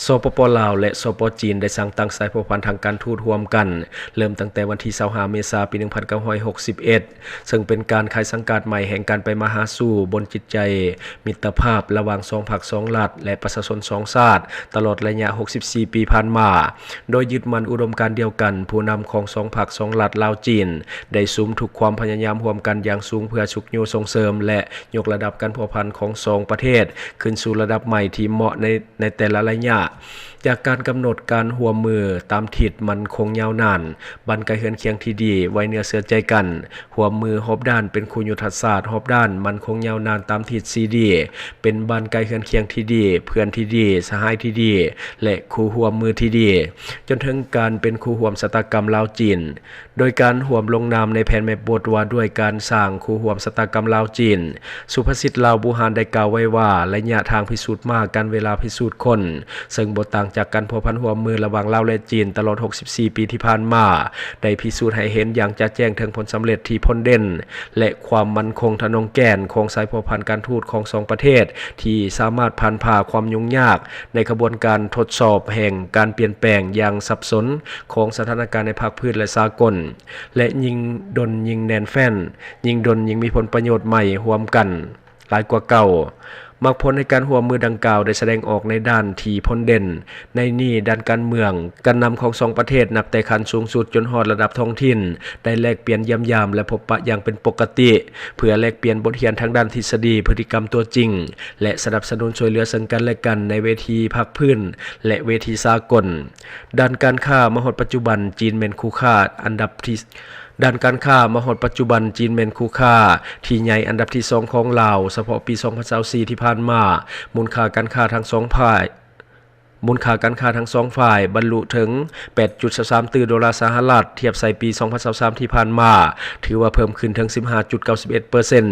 ສປປ ລາວ ແລະ ສປປ ຈີນ ໄດ້ສ້າງຕັ້ງສາຍພົວພັນທາງການທູດຮ່ວມກັນ ເລີ່ມຕັ້ງແຕ່ວັນທີຊາວຫ້າ ເມສາ ປີໜຶ່ງພັນເກົ້າຮ້ອຍຫົກສິບເອັດ ເຊິ່ງເປັນການໄຂສັງກາດໃໝ່ແຫ່ງການໄປມາຫາສູ່ບົນຈິດໃຈມິດຕະພາບລະຫວ່າງສອງພັກສອງລັດ ແລະ ປະຊາຊົນສອງຊາດ ຕະຫຼອດໄລຍະຫົກສິບສີ່ປີຜ່ານມາ, ໂດຍຍຶດໝັ້ນອຸດົມການດຽວກັນ, ຜູ້ນຳຂອງສອງພັກສອງລັດລາວ-ຈີນ ໄດ້ສຸມທຸກຄວາມພະຍາຍາມຮ່ວມກັນຢ່າງສູງ ເພື່ອຊຸກຍູ້ສົ່ງເສີມ ແລະ ຍົກລະດັບການພົວພັນຂອງສອງປະເທດຂຶ້ນສູ່ລະດັບໃໝ່ທີ່ເໝາະໃນ ໃນແຕ່ລະໄລຍະ. ຈາກການກຳນົດການຮ່ວມມືຕາມທິດໝັ້ນຄົງຍາວນານ, ບ້ານໃກ້ເຮືອນຄຽງທີ່ດີ, ໄວ້ເນື້ອເຊື່ອໃຈກັນ, ຮ່ວມມືຮອບດ້ານ, ເປັນຄູ່ຍຸດທະສາດຮອບດ້ານ, ໝັ້ນຄົງຍາວນານຕາມທິດສີ່ດີ, ເປັນບ້ານໃກ້ເຮືອນຄຽງທີ່ດີ, ເພື່ອນທີ່ດີ, ສະຫາຍທີ່ດີ ແລະ ຄູ່ຮ່ວມມືທີ່ດີ, ຈົນເຖິງການເປັນຄູ່ຮ່ວມຊະຕາກຳລາວ-ຈີນ. ໂດຍການຮ່ວມລົງນາມໃນແຜນແມ່ບົດວ່າດ້ວຍການສ້າງຄູ່ຮ່ວມຊະຕາກຳລາວ-ຈີນ, ສຸພາສິດລາວບູຮານໄດ້ກ່າວໄວ້ວ່າ, ໄລຍະທາງພິສູດໝາກ, ການເວລາພິສູດຄົນ, ເຊິ່ງບໍ່ຕ່າງຈາກການພົວພັນຮ່ວມມືລະຫວ່າງລາວ ແລະ ຈີນຕະຫຼອດຫົກສິບສີ່ປີທີ່ຜ່ານມາ, ໄດ້ພິສູດໃຫ້ເຫັນຢ່າງຈະແຈ້ງເຖິງຜົນສຳເລັດທີ່ພົ້ນເດັ່ນ ແລະ ຄວາມໝັ້ນຄົງທະນົງແກ່ນຂອງສາຍພົວພັນການທູດຂອງສອງປະເທດ ທີ່ສາມາດຜ່ານຜ່າຄວາມຫຍຸ້ງຍາກໃນຂະບວນການທົດສອບແຫ່ງການປ່ຽນແປງຢ່າງສັບສົນຂອງສະຖານະການໃນພາກພື້ນ ແລະ ສາກົນ. ແລະ ຍິ່ງດົນຍິ່ງແໜ້ນແຟ້ນ, ຍິ່ງດົນຍິ່ງມີຜົນປະໂຫຍດໃໝ່ຮ່ວມກັນຫຼາຍກວ່າເກົ່າ. ໝາກຜົນໃນການຮ່ວມມືດັ່ງກ່າວໄດ້ສະແດງອອກໃນດ້ານທີ່ພົ້ນເດັ່ນ. ໃນນີ້, ດ້ານການເມືອງ, ການນຳຂອງສອງປະເທດ, ນັບແຕ່ຂັ້ນສູງສຸດຈົນຮອດລະດັບທ້ອງຖິ່ນ, ໄດ້ແລກປ່ຽນຢ້ຽມຢາມ ແລະ ພົບປະຢ່າງເປັນປົກກະຕິ, ເພື່ອແລກປ່ຽນບົດຮຽນທາງດ້ານທິດສະດີ, ພຶດຕິກຳຕົວຈິງ ແລະ ສະໜັບສະໜູນຊ່ວຍເຫຼືອເຊິ່ງກັນ ແລະ ກັນໃນເວທີພາກພື້ນ ແລະ ເວທີສາກົນ. ດ້ານການຄ້າ, ມາຮອດປັດຈຸບັນ, ຈີນແມ່ນຄູ່ຄ້າອັນດັບທີ ດ້ານການຄ້າ, ມາຮອດປັດຈຸບັນ, ຈີນແມ່ນຄູ່ຄ້າທີ່ໃຫຍ່ອັນດັບທີສອງຂອງລາວ. ສະເພາະປີສອງພັນຊາວສີ່ທີ່ຜ່ານມາ, ມູນຄ່າການຄ້າທັງສອງຝ່າຍ, ມູນຄ່າການຄ້າທັງສອງຝ່າຍບັນລຸເຖິງແປດຈຸດຊາວສາມຕື້ໂດລາສະຫະລັດ, ທຽບໃສ່ປີສອງພັນຊາວສາມທີ່ຜ່ານມາ, ຖືວ່າເພີ່ມຂຶ້ນເຖິງສິບຫ້າຈຸດເກົ້າສິບເອັດເປີເຊັນ.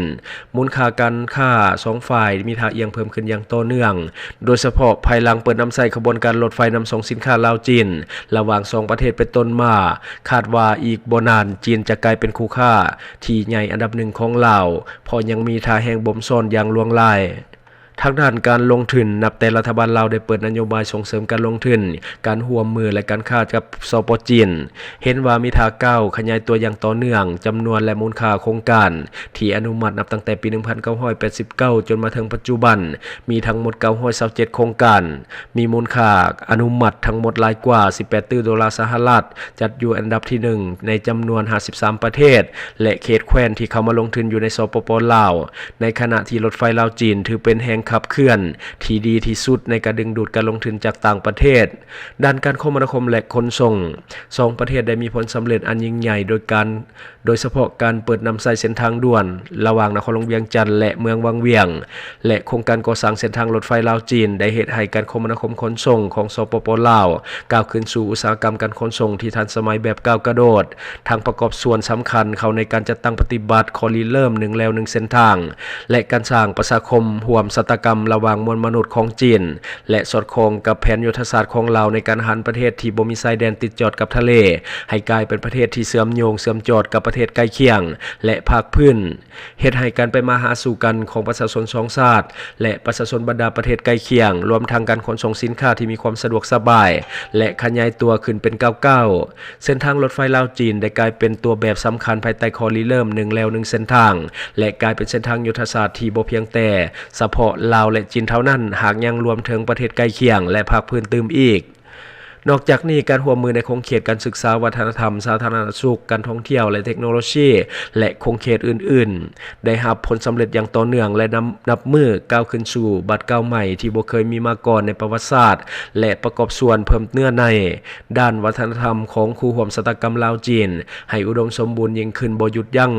ມູນຄ່າການຄ້າສອງຝ່າຍມີທ່າອ່ຽງເພີ່ມຂຶ້ນຢ່າງຕໍ່ເນື່ອງ, ໂດຍສະເພາະພາຍຫຼັງເປີດນຳໃຊ້ຂະບວນການລົດໄຟນຳສົ່ງສິນຄ້າລາວ-ຈີນ ລະຫວ່າງສອງປະເທດເປັນຕົ້ນມາ, ຄາດວ່າອີກບໍ່ນານ ຈີນຈະກາຍເປັນຄູ່ຄ້າທີ່ໃຫຍ່ອັນດັບໜຶ່ງຂອງລາວ, ເພາະຍັງມີທ່າແຮງບົ່ມຊ້ອນຢ່າງຫຼວງຫຼາຍ. ທາງດ້ານການລົງທຶນ, ນັບແຕ່ລັດຖະບານລາວໄດ້ເປີດນະໂຍບາຍສົ່ງເສີມການລົງທຶນ, ການຮ່ວມມື ແລະ ການຄ້າກັບ ສປ ຈີນ ເຫັນວ່າມີທ່າກ້າວຂະຫຍາຍຕົວຢ່າງຕໍ່ເນື່ອງ, ຈຳນວນ ແລະ ມູນຄ່າໂຄງການທີ່ອະນຸມັດນັບຕັ້ງແຕ່ປີໜຶ່ງພັນເກົ້າຮ້ອຍແປດສິບເກົ້າ ຈົນມາເຖິງປັດຈຸບັນ ມີທັງໝົດເກົ້າຮ້ອຍຊາວເຈັດໂຄງການ, ມີມູນຄ່າອະນຸມັດທັງໝົດຫຼາຍກວ່າສິບແປດຕື້ໂດລາສະຫະລັດ, ຈັດຢູ່ອັນດັບທີໜຶ່ງໃນຈຳນວນຫ້າສິບສາມປະເທດ ແລະ ເຂດແຄວ້ນທີ່ເຂົ້າມາລົງທຶນຢູ່ໃນ ສປປ ລາວ, ໃນຂະນະທີ່ລົດໄຟລາວ-ຈີນຖືເປັນແຮງຂັບເຄື່ອນທີ່ດີທີ່ສຸດໃນການດຶງດູດການລົງທຶນຈາກຕ່າງປະເທດ. ດ້ານການຄົມມະນາຄົມ ແລະ ຂົນສົ່ງ, ສອງປະເທດໄດ້ມີຜົນສຳເລັດອັນຍິ່ງໃຫຍ່ໂດຍການ ໂດຍສະເພາະການເປີດນຳໃຊ້ເສັ້ນທາງດ່ວນລະຫວ່າງນະຄອນຫຼວງວຽງຈັນ ແລະ ເມືອງວັງວຽງ ແລະ ໂຄງການກໍ່ສ້າງເສັ້ນທາງລົດໄຟລາວ-ຈີນ ໄດ້ເຮັດໃຫ້ການຄົມມະນາຄົມຂົນສົ່ງຂອງ ສປປ ລາວ ກ້າວຂຶ້ນສູ່ອຸດສາຫະກຳການຂົນສົ່ງທີ່ທັນສະໄໝແບບກ້າວກະໂດດ. ທັງປະກອບສ່ວນສຳຄັນເຂົ້າໃນການຈັດຕັ້ງປະຕິບັດຂໍ້ລິເລີ່ມໜຶ່ງແລວໜຶ່ງເສັ້ນທາງ ແລະ ການສ້າງປະຊາຄົມຮ່ວມຊະຕາກຳລະຫວ່າງມວນມະນຸດຂອງຈີນ ແລະ ສອດຄ່ອງກັບແຜນຍຸດທະສາດຂອງລາວໃນການຫັນປະເທດທີ່ບໍ່ມີຊາຍແດນຕິດຈອດກັບທະເລ ໃຫ້ກາຍເປັນປະເທດທີ່ເຊື່ອມໂຍງເຊື່ອມຈອດກັບປະເທດໃກ້ຄຽງ ແລະ ພາກພື້ນ, ເຮັດໃຫ້ການໄປມາຫາສູ່ກັນຂອງປະຊາຊົນສອງຊາດ ແລະ ປະຊາຊົນບັນດາປະເທດໃກ້ຄຽງ, ລວມທັງການຂົນສົ່ງສິນຄ້າທີ່ມີຄວາມສະດວກສະບາຍ ແລະ ຂະຫຍາຍຕົວຂຶ້ນເປັນກ້າວໆ. ເສັ້ນທາງລົດໄຟລາວ-ຈີນໄດ້ກາຍເປັນຕົວແບບສຳຄັນພາຍໃຕ້ຂໍ້ລິເລີ່ມໜຶ່ງແລວໜຶ່ງເສັ້ນທາງ ແລະ ກາຍເປັນເສັ້ນທາງຍຸດທະສາດທີ່ບໍ່ພຽງແຕ່ສະເພາະລາວ ແລະ ຈີນເທົ່ານັ້ນ, ຫາກຍັງລວມເຖິງປະເທດໃກ້ຄຽງ ແລະ ພາກພື້ນຕື່ມອີກ. ນອກຈາກນີ້, ການຮ່ວມມືໃນຂົງເຂດການສຶກສາ, ວັດທະນະທຳ, ສາທາລະນະສຸກ, ການທ່ອງທ່ຽວ ແລະ ເທັກໂນໂລຊີ ແລະ ຂົງເຂດອື່ນໆ ໄດ້ຮັບຜົນສຳເລັດຢ່າງຕໍ່ເນື່ອງ ແລະ ນຳ ນັບມື້ກ້າວຂຶ້ນສູ່ບາດກ້າວໃໝ່ທີ່ບໍ່ເຄີຍມີມາກ່ອນໃນປະຫວັດສາດ ແລະ ປະກອບສ່ວນເພີ່ມເນື້ອໃນດ້ານວັດທະນະທຳຂອງຄູ່ຮ່ວມຊະຕາກຳລາວ-ຈີນ ໃຫ້ອຸດົມສົມບູນຍິ່ງຂຶ້ນບໍ່ຢຸດຢັ້ງ.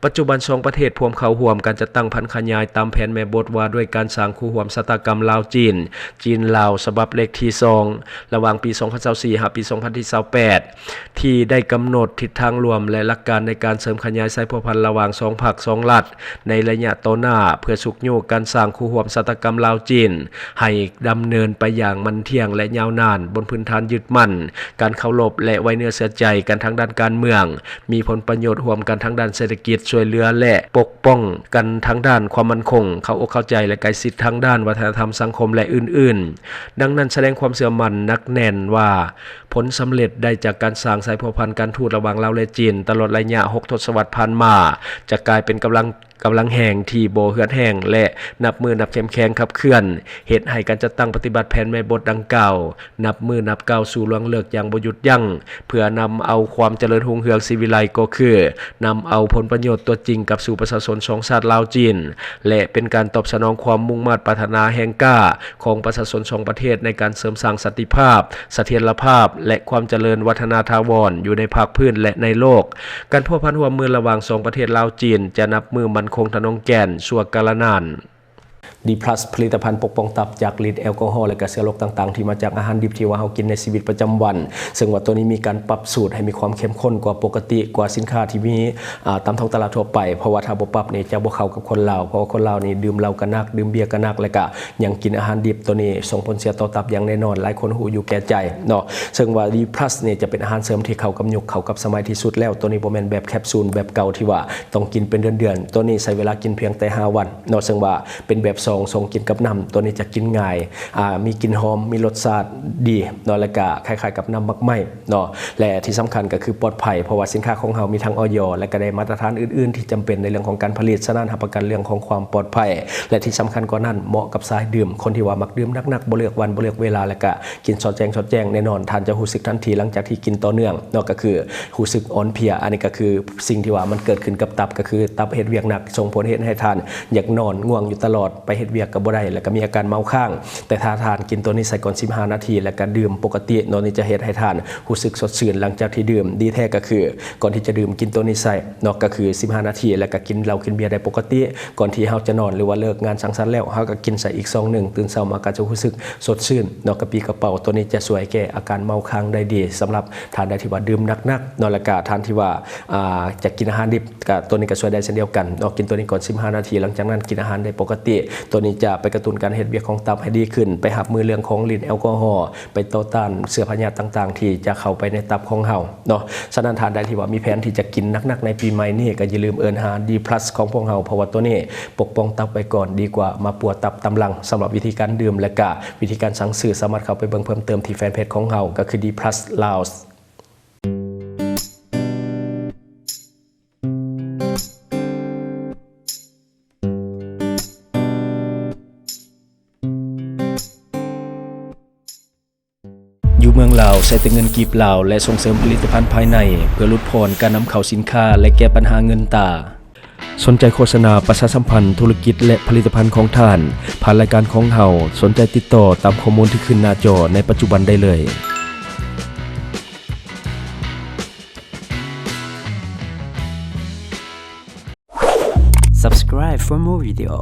ປັດຈຸບັນສອງປະເທດພວມເຂົ້າຮ່ວມການຈັດຕັ້ງຜັນຂະຫຍາຍຕາມແຜນແມ່ບົດວ່າດ້ວຍການສ້າງຄູ່ຮ່ວມຊະຕາກຳລາວ-ຈີນ, ຈີນ-ລາວ ສະບັບເລກທີສອງ ລະຫວ່າງປີສອງພັນຊາວສີ່ ຫາ ປີສອງພັນຊາວແປດ ທີ່ໄດ້ກຳນົດທິດທາງລວມ ແລະ ຫຼັກການໃນການເສີມຂະຫຍາຍສາຍພົວພັນລະຫວ່າງສອງພັກສອງລັດໃນໄລຍະຕໍ່ໜ້າ ເພື່ອຊຸກຍູ້ການສ້າງຄູ່ຮ່ວມຊະຕາກຳລາວ-ຈີນ ໃຫ້ດຳເນີນໄປຢ່າງໝັ້ນທ່ຽງ ແລະ ຍາວນານ ບົນພື້ນຖານຍຶດໝັ້ນການເຄົາລົບ ແລະ ໄວ້ເນື້ອເຊື່ອໃຈກັນທາງດ້ານການເມືອງ, ມີຜົນປະໂຫຍດຮ່ວມກັນທາງດ້ານເສດຖະກິດ, ຊ່ວຍເຫຼືອ ແລະ ປົກປ້ອງກັນທາງດ້ານຄວາມໝັ້ນຄົງ, ເຂົ້າອົກເຂົ້າໃຈ ແລະ ໃກ້ຊິດທາງດ້ານວັດທະນະທຳ, ສັງຄົມ ແລະ ອື່ນໆ. ດັ່ງນັ້ນ, ສະແດງຄວາມເຊື່ອໝັ້ນໜັກແໜ້ນວ່າ ຜົນສຳເລັດໄດ້ຈາກການສ້າງສາຍພົວພັນການທູດລະຫວ່າງລາວ ແລະ ຈີນ ຕະຫຼອດໄລຍະຫົກທົດສະວັດຜ່ານມາ ຈະກາຍເປັນກຳລັງ ກຳລັງແຮງທີ່ບໍ່ເຫືອດແຫ້ງ ແລະ ນັບມື້ນັບເຂັ້ມແຂງຂັບເຄື່ອນ, ເຮັດໃຫ້ການຈັດຕັ້ງປະຕິບັດແຜນແມ່ບົດດັ່ງກ່າວ ນັບມື້ນັບກ້າວສູ່ລວງເລິກຢ່າງບໍ່ຢຸດຢັ້ງ, ເພື່ອນຳເອົາຄວາມຈະເລີນຮຸ່ງເຮືອງສີວິໄລ ກໍຄືນຳເອົາຜົນປະໂຫຍດຕົວຈິງກັບສູ່ປະຊາຊົນສອງຊາດລາວ-ຈີນ ແລະ ເປັນການຕອບສະໜອງຄວາມມຸ່ງມາດປາດຖະໜາແຮງກ້າຂອງປະຊາຊົນສອງປະເທດ ໃນການເສີມສ້າງສັນຕິພາບ, ສະຖຽນລະພາບ ແລະ ຄວາມຈະເລີນວັດທະນາຖາວອນຢູ່ໃນພາກພື້ນ ແລະ ໃນໂລກ. ການພົວພັນຮ່ວມມືລະຫວ່າງສອງປະເທດລາວ-ຈີນ ຈະນັບມື້ໝັ້ນຄົງທະນົງແກ່ນຊົ່ວກາລະນານ. ດີພລັສ ຜະລິດຕະພັນປົກປ້ອງຕັບຈາກລິດແອລກໍຮໍ ແລະ ກະເຊື້ອໂລກຕ່າງໆ ທີ່ມາຈາກອາຫານດິບທີ່ວ່າເຮົາກິນໃນຊີວິດປະຈຳວັນ, ເຊິ່ງວ່າໂຕນີ້ມີການປັບສູດໃຫ້ມີຄວາມເຂັ້ມຂຸ້ນກວ່າປົກກະຕິ, ກວ່າສິນຄ້າທີ່ມີ ອ່າ ຕາມທ້ອງຕະຫຼາດທົ່ວໄປ, ເພາະວ່າຖ້າບໍ່ປັບນີ້ຈະບໍ່ເຂົ້າກັບຄົນລາວ, ເພາະວ່າຄົນລາວນີ້ດື່ມເຫຼົ້າກະໜັກ, ດື່ມເບຍກະໜັກ, ແລະ ກະຍັງກິນອາຫານດິບ, ໂຕນີ້ສົ່ງຜົນເສຍຕໍ່ຕັບຢ່າງແນ່ນອນ, ຫຼາຍຄົນຮູ້ຢູ່ແກ່ໃຈເນາະ. ເຊິ່ງວ່າດີພລັສນີ້ຈະເປັນອາຫານເສີມທີ່ເຂົ້າກັບຍຸກ, ເຂົ້າກັບສະໄໝທີ່ສຸດແລ້ວ, ໂຕນີ້ບໍ່ແມ່ນແບບແຄບຊູນແບບເກົ່າທີ່ວ່າຕ້ອງກິນເປັນເດືອນໆ, ໂຕນີ້ໃຊ້ເວລາກິນພຽງແຕ່ຫ້າວັນ ເນາະ, ເຊິ່ງວ່າເປັນແບບຊອງ, ຊອງກິນກັບນ້ຳ, ໂຕນີ້ຈະກິນງ່າຍ, ອ່າ ມີກິ່ນຫອມ, ມີລົດຊາດດີເນາະ, ແລະກະຄ້າຍໆກັບນ້ຳໝາກໄມ້ເນາະ, ແລະທີ່ສຳຄັນກໍຄືປອດໄພ, ເພາະວ່າສິນຄ້າຂອງເຮົາມີທັງ ອອຍ ແລະກະໄດ້ມາດຕະຖານອື່ນໆທີ່ຈຳເປັນໃນເລື່ອງຂອງການຜະລິດ, ສະນັ້ນຮັບປະກັນເລື່ອງຂອງຄວາມປອດໄພ, ແລະທີ່ສຳຄັນກວ່ານັ້ນ ເໝາະກັບສາຍດື່ມ, ຄົນທີ່ວ່າມັກດື່ມໜັກໆ, ບໍ່ເລືອກວັນ, ບໍ່ເລືອກເວລາ, ແລະກະກິນຊອດແຈ້ງ, ຊອດແຈ້ງ, ແນ່ນອນທ່ານຈະຮູ້ສຶກທັນທີຫຼັງຈາກທີ່ກິນຕໍ່ເນື່ອງເນາະ, ກໍຄືຮູ້ສຶກອ່ອນເພຍ, ອັນນີ້ກໍຄື ສິ່ງທີ່ວ່າມັນເກີດຂຶ້ນກັບຕັບ ກໍຄືຕັບເຮັດວຽກໜັກ ສົ່ງຜົນເຮັດໃຫ້ທ່ານຢາກນອນ, ງ່ວງຢູ່ຕະຫຼອດ, ໄປເຮັດວຽກກໍບໍ່ໄດ້ ແລ້ວກໍມີອາການເມົາຄ້າງ. ແຕ່ຖ້າທ່ານກິນໂຕນີ້ໃສ່ກ່ອນສິບຫ້ານາທີ ແລ້ວກໍດື່ມປົກກະຕິເນາະ, ນີ້ຈະເຮັດໃຫ້ທ່ານຮູ້ສຶກສົດຊື່ນຫຼັງຈາກທີ່ດື່ມ. ດີແທ້ກໍຄືກ່ອນທີ່ຈະດື່ມ ກິນໂຕນີ້ໃສ່ເນາະ, ກໍຄືສິບຫ້ານາທີ ແລ້ວກໍກິນເຫຼົ້າກິນເບຍໄດ້ປົກກະຕິ. ກ່ອນທີ່ເຮົາຈະນອນ ຫຼືວ່າເລີກງານສັງສັນແລ້ວ ເຮົາກໍກິນໃສ່ອີກຊອງໜຶ່ງ, ຕື່ນເຊົ້າມາກໍຈະຮູ້ສຶກສົດຊື່ນເນາະ, ກະປີ້ກະເປົາ. ໂຕນີ້ຈະຊ່ວຍແກ້ອາການເມົາຄ້າງໄດ້ດີ ສຳລັບທ່ານໃດທີ່ວ່າດື່ມໜັກໆເນາະ, ແລ້ວກໍທ່ານທີ່ວ່າ ອ່າ ຈະກິນອາຫານດິບ ກະໂຕນີ້ກະຊ່ວຍໄດ້ເຊັ່ນດຽວກັນເນາະ, ກິນໂຕນີ້ກ່ອນສິບຫ້ານາທີ ຫຼັງຈາກນັ້ນກິນອາຫານໄດ້ປົກກະຕິ. ໂຕນີ້ຈະໄປກະຕຸ້ນການເຮັດວຽກຂອງຕັບໃຫ້ດີຂຶ້ນ, ໄປຮັບມືເລື່ອງຂອງລິດແອລກໍຮໍ, ໄປຕໍ່ຕ້ານເຊື້ອພະຍາດຕ່າງໆທີ່ຈະເຂົ້າໄປໃນຕັບຂອງເຮົາເນາະ. ສະນັ້ນທ່ານໃດທີ່ວ່າມີແຜນທີ່ຈະກິນໜັກໆໃນປີໃໝ່ນີ້ ກະຢ່າລືມເອີ້ນຫາດີພລັສຂອງພວກເຮົາ, ເພາະວ່າໂຕນີ້ປົກປ້ອງຕັບໄວ້ກ່ອນ ດີກວ່າມາປົວຕັບຕາມຫຼັງ. ສຳລັບວິທີການດື່ມ ແລະກະວິທີການສັ່ງຊື້ ສາມາດເຂົ້າໄປເບິ່ງເພີ່ມເຕີມທີ່ແຟນເພຈຂອງເຮົາ ກໍຄືດີພລັສລາວ. ຢູ່ເມືອງລາວ ໃຊ້ແຕ່ເງິນກີບລາວ ແລະ ສົ່ງເສີມຜະລິດຕະພັນພາຍໃນ ເພື່ອຫຼຸດຜ່ອນການນຳເຂົ້າສິນຄ້າ ແລະ ແກ້ບັນຫາເງິນຕາ. ສົນໃຈໂຄສະນາປະຊາສຳພັນທຸລະກິດ ແລະ ຜະລິດຕະພັນຂອງທ່ານ ຜ່ານລາຍການຂອງເຮົາ, ສົນໃຈຕິດຕໍ່ຕາມຂໍ້ມູນທີ່ຂຶ້ນໜ້າຈໍໃນປັດຈຸບັນໄດ້ເລີຍ. Subscribe for more video.